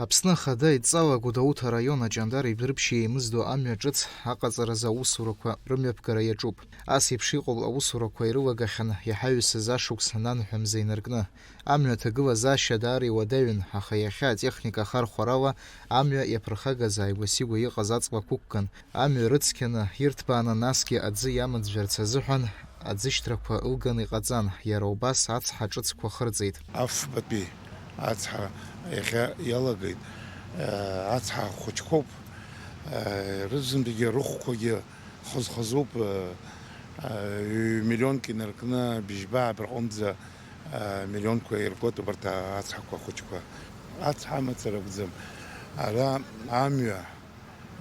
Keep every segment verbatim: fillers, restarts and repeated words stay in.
Аԥсны Ахада идҵала Гәдоуҭа араион Аҷандар идәырԥшьи еимыздо амҩа ҿыц аҟаҵаразы аусурақәа рымҩаԥгара иаҿуп. Ас еиԥш иҟоу аусурақәа ирылагахьан иҳаҩсыз ашықәс нанҳәа мза инаркны. Амҩа аҭагылазаашьа даара иуадаҩын, аха иахьа атехника ахархәарала амҩа иаԥырхагаз ааигәа-сигәа иҟаз аҵла қәықәган, амҩа рыцқьаны ирҭбааны, насгьы аӡы иамыӡәӡәарц азыҳәан аӡышьҭрақәа ылганы иҟаҵан, иара убас ацҳа ҿыцқәа хырҵеит. Афбатәи ацҳа иахьа иалагеит. Ацҳа хәыҷқәоуп, рызынтәгьы рыхәқәагьы хыз-хызуп. Ҩ-миллионк инаркны, быжьба абраҟынӡа миллионқәа иргоит убарҭ ацҳақәа хәыҷқәа. Ацҳа амацара акәӡам. Ара амҩа,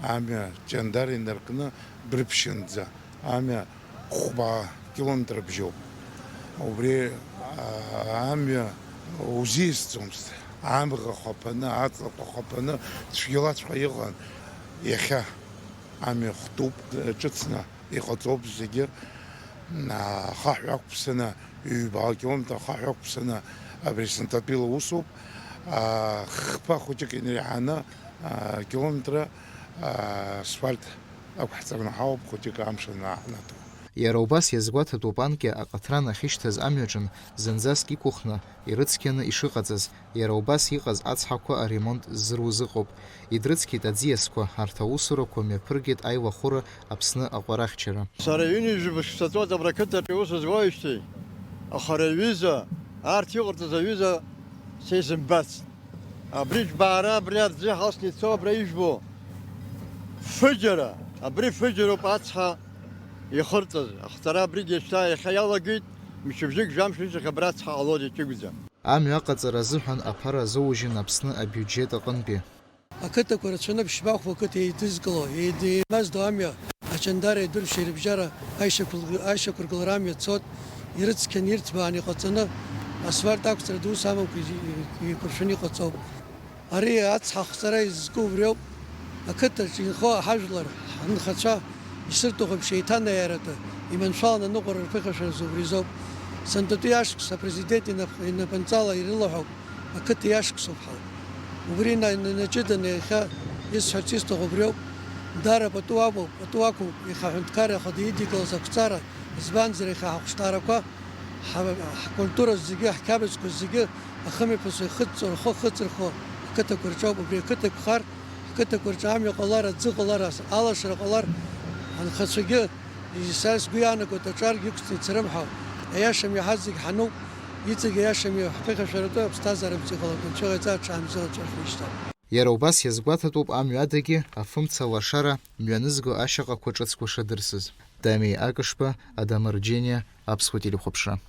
амҩа Ҷандар инаркны Брыԥшьынӡа амҩа хәба километр бжьоуп. Убри, а, амҩа узиасӡомызт. Амӷа хәаԥаны, аҵлақәа хәаԥаны, цәгьалаҵәҟьа иҟан. Иахьа амҩа хтуп, ҿыцны иҟаҵоуп зегьы. Ахаҳә ақәԥсаны, ҩба километр ахаҳә ақәԥсаны абри сынтәатәила усуп. А, хԥа хәыҷык инареиҳаны, а, километр, а, асфальт ақәҳҵараны ҳауп, хәыҷык амш анааҳнаҭо. Иара убас иазгәаҭатәуп анкьа аҟаҭран ахьышьҭаз амҩаҿын зынӡаск иқәыхны, ирыцқьаны ишыҟаҵаз, иара убас иҟаз ацҳақәа аремонт ззыруз ыҟоуп. Идрыцқьеит аӡиасқәа, арҭ аусурақәа мҩаԥыргеит аилахәыра Аԥсны аҟәарахьчара. Сара ҩынҩажәа шықәса ҵуеит абра ақыҭаҿы аус зуаижьҭеи, аха ари аҩыза, арҭ иҟарҵаз аҩыза са исымбацт. Абри џьбаара, абри аӡы ҳалсны ицо, абра ижәбо фыџьара, абри фыџьароуп ацҳа ихырҵаз. Ахҵара абригьы шьҭа иахьа иалагеит, мчыбжьык, жәамш ҩыџьахь абра ацҳа ҟалоит иҷыгәӡа. Амҩа аҟаҵара азыҳәан аԥара азоужьын Аԥсны абиуџьет аҟынтәи. Ақыҭақәа рацәаны ԥшьба-хәба қыҭа еидызкыло, еид-, еимаздо амҩа Аҷандара идәыршьа ирыбжьара аишьақәлг-, аишьақәыргылара амҩа цот, ирыцқьан, ирҭбаан иҟаҵаны, асфальт ақәҵара ду ус амамкәа и-, и-, еиқәыршәаны иҟаҵоуп. Ари ацҳа ахҵара изызку убриоуп. Ақыҭаҿ инхо аҳажәлар, ҳнхацәа ишырҭаху еиԥш еиҭанаиаратәы, иманшәаланы аныҟәара рԥыхьашәаразы убри азоуп. Сынтәатәи ашықәс апрезидент инап-, инапынҵала ирылаҳәоуп. Ақыҭа иашықәсоуп ҳәа. Убри ина-, ина-, инаҷыданы иахьа исҳәарц исҭаху убриоуп. Даара пату амоуп, пату ақәуп, иахьа аҳәынҭқарра ахада идикылаз ақәҵара, избанзар, иахьа ҳахәышҭаарақәа, ҳа-, ҳкультура зегьы, ҳқьабзқәа зегьы ахымҩаԥысуа, ихыҵҵо, рхы ахыҵырхуа ақыҭақәа рҿоуп. Убри ақыҭа иқәхар, ҳқыҭақәа рҿы амҩа ҟалар, аӡы ҟалар, ас-, алашара ҟалар, анхацәагьы, са сгәы иаанагоит, аҿаргьы ықәҵны ицарым ҳәа. Аиаша мҩа ҳазегь ҳануп, иҵегь аиаша мҩа ҳԥыхьашәаратәы аԥсҭазаара мцеихалак анцәа иҟаиҵа аҽаанбзиала аҽаҳмзиала. Иара убас иазгәаҭатәуп амҩадагьы афымца лашара мҩанызго ашьаҟақәа ҿыцқәа шадырсыз. Дамеи Акышба, Адамыр Џьениа, Аԥсуа телехәаԥшра.